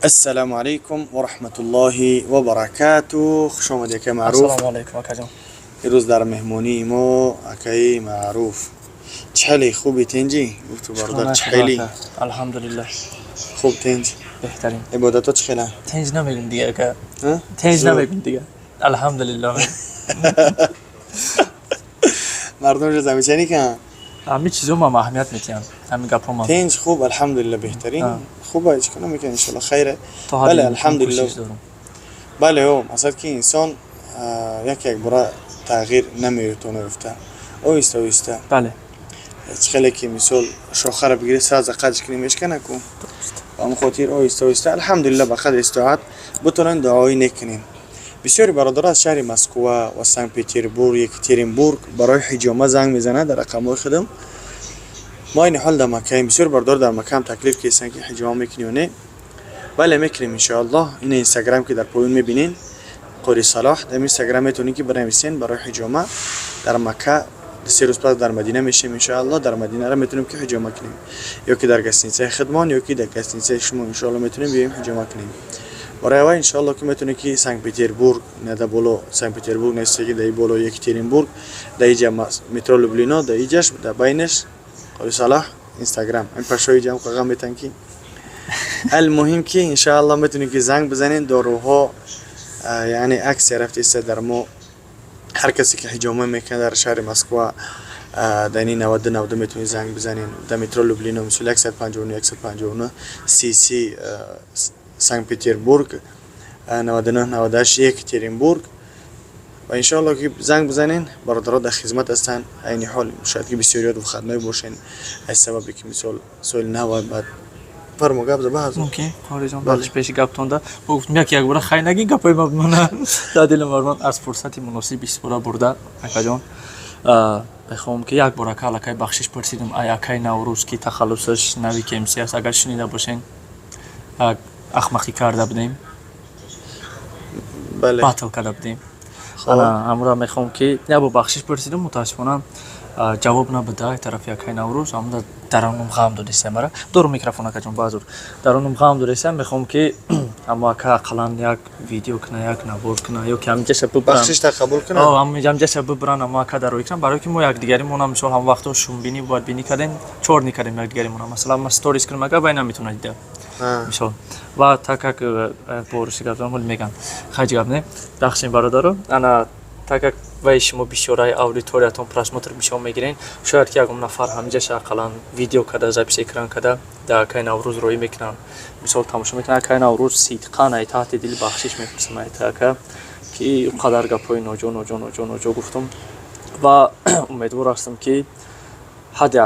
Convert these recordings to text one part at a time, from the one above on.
Ассалому алайкум ва раҳматуллоҳи ва баракату. Хуш омадӣ, акаи Маъруф. Ассалому алайкум, акаҷон. Имрӯз дар меҳмонии мо акаи Маъруф. Чӣ хуби, тинҷӣ? Гуфту бародар, чӣ хеле? Алҳамдулиллаҳ. Хуб, тинҷ? Беҳтарин. Ибодатот чӣ хела? Тинҷ намегум дига, ака. Тинҷ намегум дига. Алҳамдулиллаҳ. Мардум же замечание кан? Ҳамин чизо мам аҳамият метиҳанд. Ҳамин гапҳо мам. Тинҷ, хуб, алҳамдулиллаҳ, беҳтарин. Хуба, ҳеҷ кор намекунад, иншаллоҳ, хайре. Бале, алҳамдулиллаҳ. Бале, о, масалан ки инсон як як бора тағйир наметавона ёфта. Оҳиста оҳиста. Бале. Чӣ хеле ки мисол шохаро бигирӣ, сразу қадр кунӣ, мешкана ку. Ба ҳамон хотир оҳиста оҳиста, алҳамдулиллаҳ, ба қадри иститоат бутонем дуои нек кунем. Бисёри бародаро аз шаҳри Москва ва Санкт Петербург, Екатеринбург барои ҳиҷома занг мезананд дар рақамҳои худам. Мо айни ҳол дар Маккаем. Бисёр бародаро дар Макка ҳам таклиф карданд, ки ҳиҷома мекунӣ ё не. Бале, мекунем, иншоаллоҳ. Ина Инстаграм, ки дар поён мебинен, Қори Салоҳ, дар Инстаграм метавонед ки бинависен барои ҳиҷома дар Макка. 3 рӯз пас дар Мадина мешем, иншоаллоҳ. Дар Мадинаро метавонем ки ҳиҷома кунем, ё ки дар гостиницаи худмон, ё ки дар гостиницаи шумо, иншоаллоҳ, метавонем биёем, ҳиҷома кунем. Барои аввал, иншоаллоҳ, ки метавонед ки Санкт Петербург нада боло Санкт Петербург нестаги, дар боло Екатеринбург, дар иҷа метро Люблино, дар иҷаш, дар байнаш Қори Салоҳ Инстаграм. Ин пашои ҷам қағам метан ки алмуҳим ки иншоаллоҳ метавонед ки занг бизанед. Доруҳо, яъне акция рафтеста дар мо. Ҳар касе ки ҳиҷома мекунад дар шаҳри Москва, дар ини 92 92 метавонед занг бизанед. Дар метро Люблино, мисол, 159 159 30. Санкт Петербург 99 98, Екатеринбург. Ва иншоалло ки занг бизанен, бародаро дар хизмат ҳастанд. Айни ҳол шояд ки бисёриёт выходной бошен, аз сабабе ки мисол соли нав. Баъд фармо, гап за баҳаз. Мумкин, Ҳориҷон, бахш пеши гаптонда гуфтм, як як бора хай наги гапои ма бимона дар дили мардон. Аз фурсати муносиб истифода бурда, акаҷон, мехоҳам ки як бор ака аллакай бахшиш пурсидам ай акай Наврӯз, ки тахаллусаш Нави КМС аст. Агар шунида бошен, ахмақӣ карда будем, батл карда будем. Ҳамура мехоҳам ки як бор бахшиш пурсидам. Мутаассифона, ҷавоб набуда ай тарафи акай Наврӯз. Ҳамуда дарунум ғам додистам мара. Дору микрофон, акаҷон, баъзур дарунум ғам додистам. Мехоҳам ки ҳамо ака ақаллан як видео куна, як навор куна, ё ки ҳаминҷаша бибаран. Бахшишта қабул куна. Ҳаминҷаша бибаран, ҳамо ака дарои кунан, барое ки мо якдигаримона мисол ҳам вақто шумбинӣ бадбинӣ кардем, чор никардем якдигаримона. Масалан, ма сторис кунам, ака вай наметавона дида, мисол. Ва так как бо руси гап занам, меган хаҷ гап не, бахшем, бародаро. Ана так как вай шумо бисёраи аудиториятон просмотр бисёр мегирен, шояд ки ягон нафар ҳамиҷаша ақаллан видео карда, запись экран карда, дар акай Наврӯз роӣ мекунанд, мисол, тамошо мекунанд. Акай Наврӯз, сидқан ай таҳти дил бахшиш мепурсам ай ака, ки он қадар гапҳои ноҷо, ноҷо, ноҷо, ноҷо гуфтам. Ва умедвор ҳастам, ки ҳадди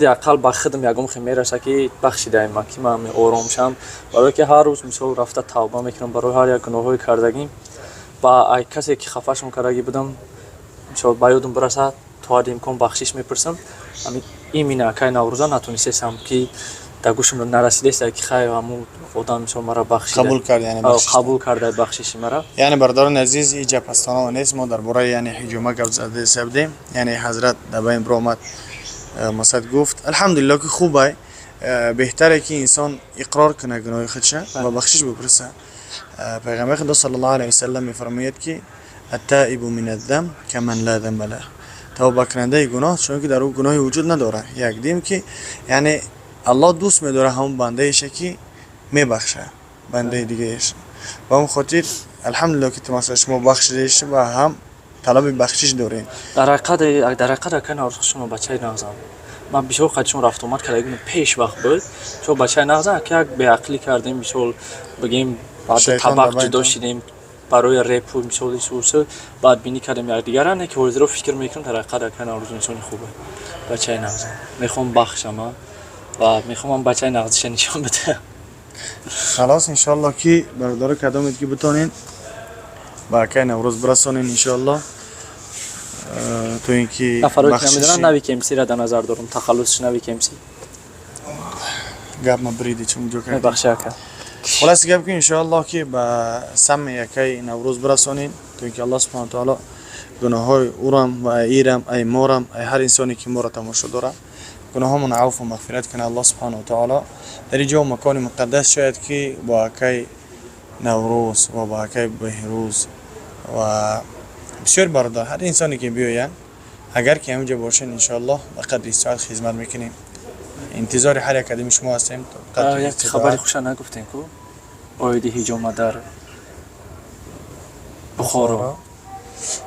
ақал ба худам ягон хел мераса, ки бахшидаем ма, ки ман ором шам, барое ки ҳар рӯз мисол рафта тавба мекунам барои ҳар як гуноҳҳои кардагӣ. Ба ай касе ки хафашон кардагӣ будам, мисол, ба ёдум бирасад, то ҳадди имкон бахшиш мепурсам. Имина акай Наврӯза натонистесам, ки дар гӯшам нарасидеста, ки хай, ҳамун одам мисол мара бахшида. Қабул кард, яъне. Қабул карда бахшиши мара. Яъне, бародарони азиз, иҷа пастонова нест. Мо дар бораи, яъне, ҳиҷома гап задаиста будем. Яъне ҳазрат дар байн биромад, масад гуфт: алҳамдулилло, ки хубай. Беҳтаре ки инсон иқрор кунад гуноҳи худша ва бахшиш бипурса. Пайғамбари худо саллаллоҳу алайҳи васаллам мефармояд, ки аттаибу мин аддам каман ла дамба лах, тавбакунандаи гуноҳ чунки дар ӯ гуноҳе вуҷуд надорад. Як дим ки, яъне, Аллоҳ дӯст медорад ҳамон бандаеша, ки мебахшад бандаи дигаеш. Ба ҳамон хотир, алҳамдулилло, ки масалан шумо бахшидаеш ва ҳам талаби бахшиш дорем. Дар ҳақиқат, акай Наврӯз, шумо бачаи нағзам. Ман бисёр қадшон рафтуомад карда, пеш вақт буд. Шумо бачаи нағзам, ака, як беақлӣ кардем, мисол бигем, баъд табақ ҷудо шидем барои репу, мисол, исусу бадбинӣ кардем якдигара. Не ки ҳозиро фикр мекунам, дар ҳақиқат акай Наврӯз инсони хубе, бачаи нағзам. Мехоҳам бахшама ва мехоҳам бачаи нағзиша нишон бидиҳам. Халос, иншоалло, ки бародаро, кадомед ки битонед, ба акай Наврӯз бирасонед, иншоалло, то ин ки нафарои ки намедонанд, Нави КМС-ра дар назар дорам, тахаллусш Нави КМС. Гап ма бриди, чун ҷо. Мебахши, ака. Хулоси гап ки, иншоаллоҳ, ки ба самъи акаи Наврӯз бирасонем, то ин ки Аллоҳ субҳана таоло гуноҳҳои ӯрам ва ай ирам, ай морам, ай ҳар инсоне ки моро тамошо дорад. Гуноҳамон авфу мағфират кунад Аллоҳ субҳанаҳу ва таъоло. Дар ин ҷо макони муқаддас шояд ки бо акай Наврӯз ва бо акай Беҳрӯз ва бисёр бародар, ҳар инсоне ки биёянд, агар ки ҳаминҷо бошен, иншоаллоҳ ба қадри истиоат хизмат мекунем. Интизори ҳар як қадами шумо ҳастем. Як хабари хуша нагуфтем ку, оиди ҳиҷома дар Бухоро.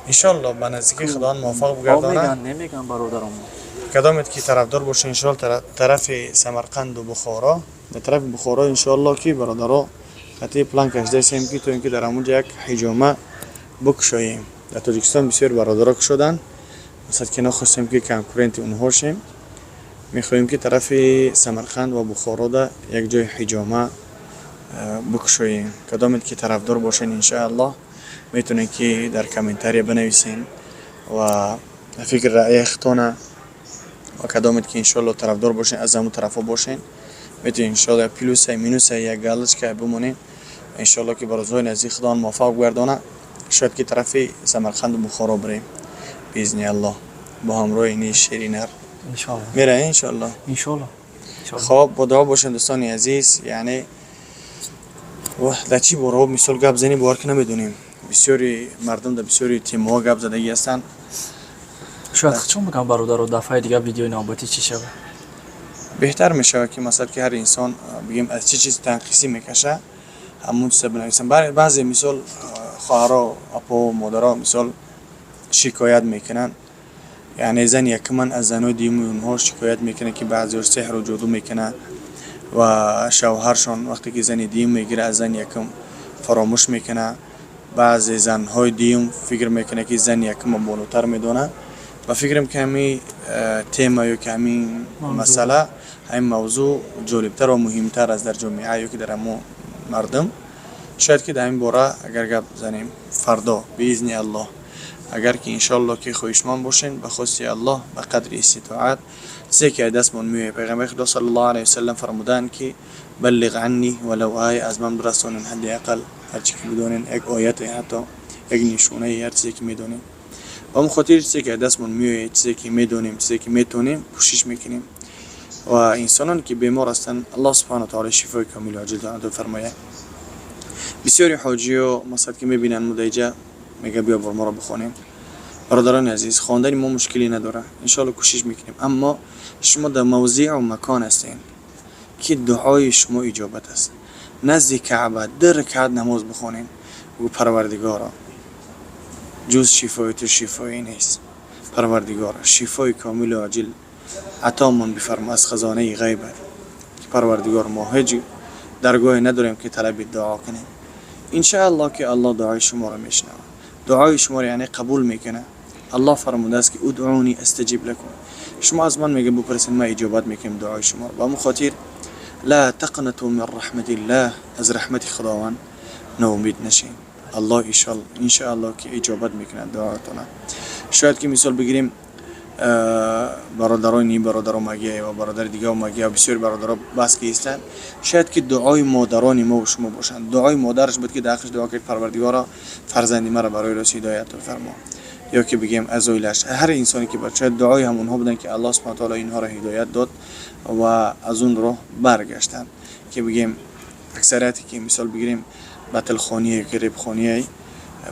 Иншоаллоҳ, ба наздикии Худованд муваффақ бигардонад. Намеган бародарам. Кадомед ки тарафдор боше, иншоаллоҳ, тарафи Самарқанду Бухоро, дар тарафи Бухоро, иншоаллоҳ, ки бародаро қатъи план кашидаистем, ки то ин ки дар ҳамунҷо як ҳиҷома бикушоем. Дар Тоҷикистон бисёр бародаро кушоданд, масалан, ки нахостем, ки конкуренти онҳо шем. Мехоҳем, ки тарафи Самарқанд ва Бухорода як ҷои ҳиҷома бикушоем. Кадомед ки тарафдор бошен, иншоаллоҳ, метавонед, ки дар комментария бинависен ва фикр раъи худтона, ва кадомед ки, иншоаллоҳ, тарафдор бошен, аз ҳамун тарафҳо бошен, метавонед, иншоаллоҳ, як плюса, минуса, як галочка бимонед. Иншоаллоҳ, ки ба рӯзҳои наздик Худованд муваффақ бигардонад, шояд ки тарафи Самарқанду Бухоро бирем, биизни Аллоҳ, бо ҳамроҳи ини шери нар мераем, иншоаллоҳ. Иншоаллоҳ. Хоб, бо дуо бошем, дӯстони азиз. Яъне дар чӣ бораҳо, мисол, гап занем, бовар ки намедонем. Бисёри мардум дар бисёри темаҳо гап задагӣ ҳастанд. Шояд чун бигам, бародаро, дафъаи дигар видеои навбатӣ чӣ шавад? Беҳтар мешавад, ки, масалан, ки ҳар инсон, бигем, аз чӣ чиз танқисӣ мекаша, ҳамун чиза бинависам. Баъзе, мисол, хоҳаро, апо, модаро, мисол, шикоят мекунанд, яъне зани якуман аз занои дуюми онҳо шикоят мекунад, ки баъзеҳо сеҳру ҷоду мекунад, ва шавҳаршон вақте ки зани дуюм мегирад, аз зани якум фаромӯш мекунад. Баъзе занҳои дуюм фикр мекунад, ки зани якумро болотар медонад. Ба фикрам, ки ҳамин тема ё ки ҳамин масъала, ҳамин мавзӯъ ҷолибтар ва муҳимтар аст дар ҷомеа ё ки дар ҳамон мардум. Шояд ки дар ҳамин бора агар гап занем фардо, биизни Аллоҳ, агар ки, иншоаллоҳ, ки хоҳишманд бошем, ба хости Аллоҳ, ба қадри иститоат, чизе ки аз дастмон меояд. Пайғамбари Худо саллаллоҳу алайҳи васаллам фармуданд, ки بلغ عني ولو آية, аз ман бирасонен ҳадди ақал ҳарчи ки бидонен, як ояте, ҳатто як нишонае, ҳар чизе ки медонем. Ба ҳамон хотир, чизе ки аз дастмон меояд, чизе ки медонем, чизе ки метавонем, кӯшиш мекунем. Ва инсононе ки бемор ҳастанд, Аллоҳ субҳана таала шифои комилу аҷил ато фармояд. Бисёри ҳоҷиё, масалан, ки мебинанд мудаиҷа, мега: «Биё, бор моро бихонем». Бародарони азиз, хондани мо мушкиле надорад, иншоалло, кӯшиш мекунем, аммо шумо дар мавзеъу макон ҳастем, ки дуои шумо иҷобат аст. Назди Каъба ду ракаат намоз бихонем, бигӯ: «Парвардигоро, ҷуз шифои ту шифое нест. Парвардигоро, шифои комилу оҷил атомон бифармо аз хазонаи ғайбат, ки, Парвардигор, мо ҳеҷ даргоҳе надорем, ки талаби дуо кунем». Иншааллоҳ, ки Аллоҳ дуои шуморо мешунавад, дуои шуморо, яъне, қабул мекунад. Аллоҳ фармудааст, ки ادعوني أستجب لكم, шумо аз ман, мега, бупурсед, ман иҷобат мекунем дуои шуморо. Ба ҳамон хотир لا تقنطوا من رحمة الله, аз раҳмати Худованд ноумид нашед. Аллоҳ, иншааллоҳ, ки иҷобат мекунад дуоатона. Шояд ки, мисол бигирем, бародарони бародар омагия ва бародари дига омагия ва бисёри бародаро бас ки истанд, шояд ки дуои модарони мо шумо бошанд. Дуои модараш буд, ки дар ҳаққаш дуо кард: «Парвардигоро, фарзанди маро барои рост ҳидоят фармо». Ё ки бигем, аз оилааш ҳар инсоне ки буд, шояд дуои ҳамонҳо буданд, ки Аллоҳ субҳана таоло инҳоро ҳидоят дод ва аз он роҳ баргаштанд. Ки бигем, аксарияте ки, мисол бигирем, батлхоние ки рибхоние,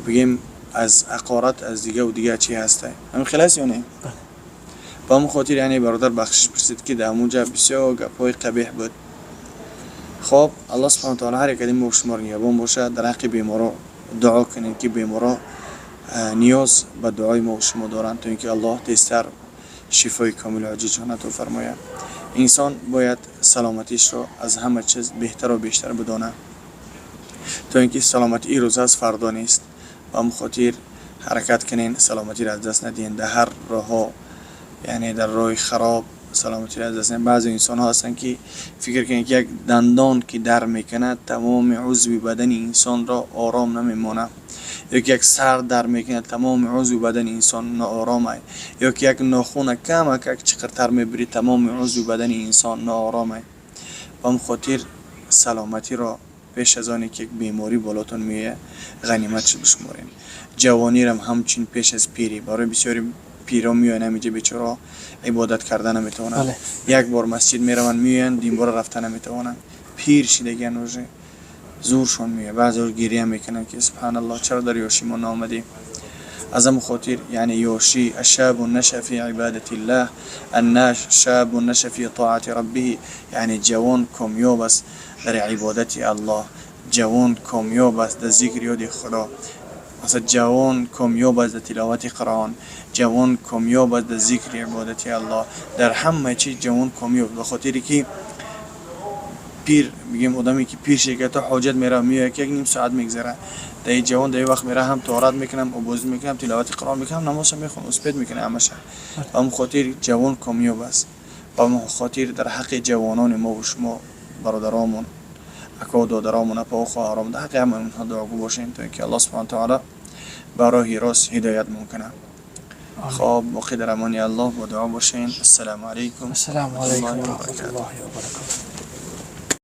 бигем, аз ҳақорат, аз дигаву дига чӣ ҳаста, ҳамин хел аст ё не? Ба ҳамон хотир, яъне, бародар бахшиш пурсид, ки дар ҳамон ҷа бисёр гапҳои қабеҳ буд. Хоб, Аллоҳ субҳана таоло ҳар як мо шуморо нигаҳбон бошад. Дар ҳаққи беморо дуо кунед, ки беморо ниёз ба дуои мо шумо доранд, то ин ки Аллоҳ тезтар шифои комилу аҷилшон ато фармояд. Инсон бояд саломатишро аз ҳама чиз беҳтару бештар бидонад, то ин ки саломатӣ ирӯз аст, фардо нест. Ба ҳамон хотир ҳаракат кунен, саломатиро аз даст надиҳен дар ҳар роҳҳо, яъне дар роҳи хароб саломатиро аз даст надиҳен. Баъзе инсонҳо ҳастанд, ки фикр кунед, ки як дандон ки дар мекунад, тамоми узви бадани инсонро ором намемонад, ё ки як сар дар мекунад, тамоми узви бадани инсон ноором, ё ки як нохуна камак чиқиртар мебирӣ, тамоми узви бадани инсон ноором. Ба ҳамон хотир саломатиро пеш аз оне ки як беморӣ болотон меояд, ғанимат бишуморем. Ҷавонирам ҳамчун пеш аз пирӣ. Барои бисёри Пиро меоянд ҳамиҷа, бечораҳо ибодат карда наметавонанд. Як бор масҷид мераванд, меоянд, димбора рафта наметавонанд. Пир шидагиан, уже зӯршон меояд. Баъзеҳо гиря мекунанд, ки субҳаналлоҳ, чаро дар ёшӣ мо наомадем? Аз ҳамн хотир, яъне ёшӣ الشاب نشأ في عبادة الله، الشاب نشأ في طاعة ربه. Яъне ҷавон комёб аст дар ибодати Аллоҳ, ҷавон комёб аст дар зикри ёди Худо, масалан, ҷавон комёб аст дар тиловати Қуръон, ҷавон комёб аст дар зикри ибодати Аллоҳ. Дар ҳама чиз ҷавон комёб, ба хотире ки пир, бигем, одаме ки пир шуда, то ҳоҷат мерава, меояд, ки як ним соат мегзарад. Дар ҷавон дар вақт мера, ҳам тоҳорат мекунам, обозӣ мекунам, тиловати Қуръон мекунам, намозша мехонам, успеть мекунам ҳамаша. Ба ҳамн хотир ҷавон комёб аст. Ба ҳамн хотир дар ҳаққи ҷавонони мо шумо, бародаромон, ако, додаромон, апао, хоҳаром, дар ҳаққи ҳамаи онҳо дуогӯ бошем, то ин ки Аллоҳ субҳана таоло ба роҳи рост ҳидоятмон кунад. Хоб, боқӣ дар амони Аллоҳ, бо дуо бошен. Ассалому алайкум. Ассалому алайкум ва раҳматуллоҳи ва баракотуҳ.